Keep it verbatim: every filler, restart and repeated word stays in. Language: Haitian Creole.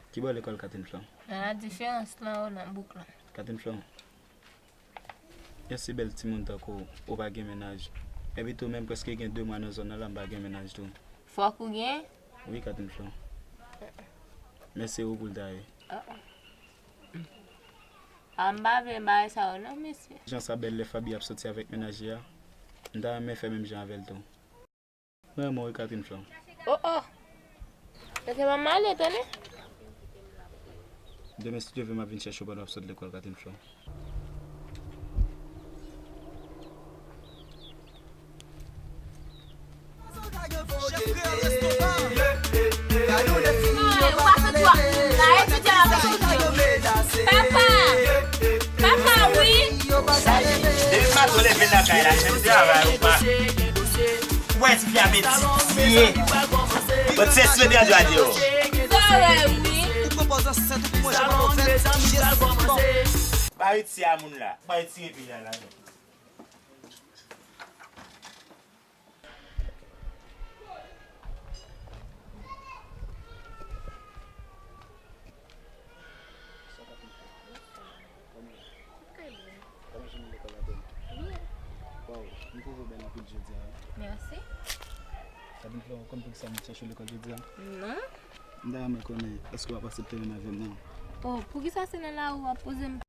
Ki bò lekòl, Catherine Florent? Nan la diferans lan, o, nan bouk lan. Catherine Florent, yon si bèl timoun tankou w, ou pa gen mennaj. Epi tou, menm prèske gen de mwa nan zòn nan la, m pa gen mennaj tou. Fòk ou gen? Wi, Catherine Florent. Men se ou pou l ta ye. Ah, ah. Ah, m pa vle bagay sa yo non, mesye. Jan sa bèl lè Faby ap soti avèk mennaj li a, m ta renmen fè menm jan avè l tou. Mwen renmen w wi, Catherine Florent. Oh, oh. Mesye, pa m ale, tande? Demen, si Dye vle, m ap vin chèche w pandan w ap sot lekòl, Catherine Florent. Papa! Papa, wi! Sa ye, depi maten w leve nan kay la, se travay ou pa. Ou wè ti fi a petitiye. Bon, se sou de dwa di yo. Sa wè, wi. Ou pran pòz ansent ou pou manje manman fèt. Jes, bon. Pa retire a moun la. Pa retire peyi a ladan. Waw, m twouve w bèl anpil jodi a wi. Mèsi. Catherine Florent, ou konn poukisa m chèche w lekòl jodi a? Non. M ta renmen konnen, èske w ap aksepte menm avè m nan? Oh, poukisa se nan lari w ap poze m?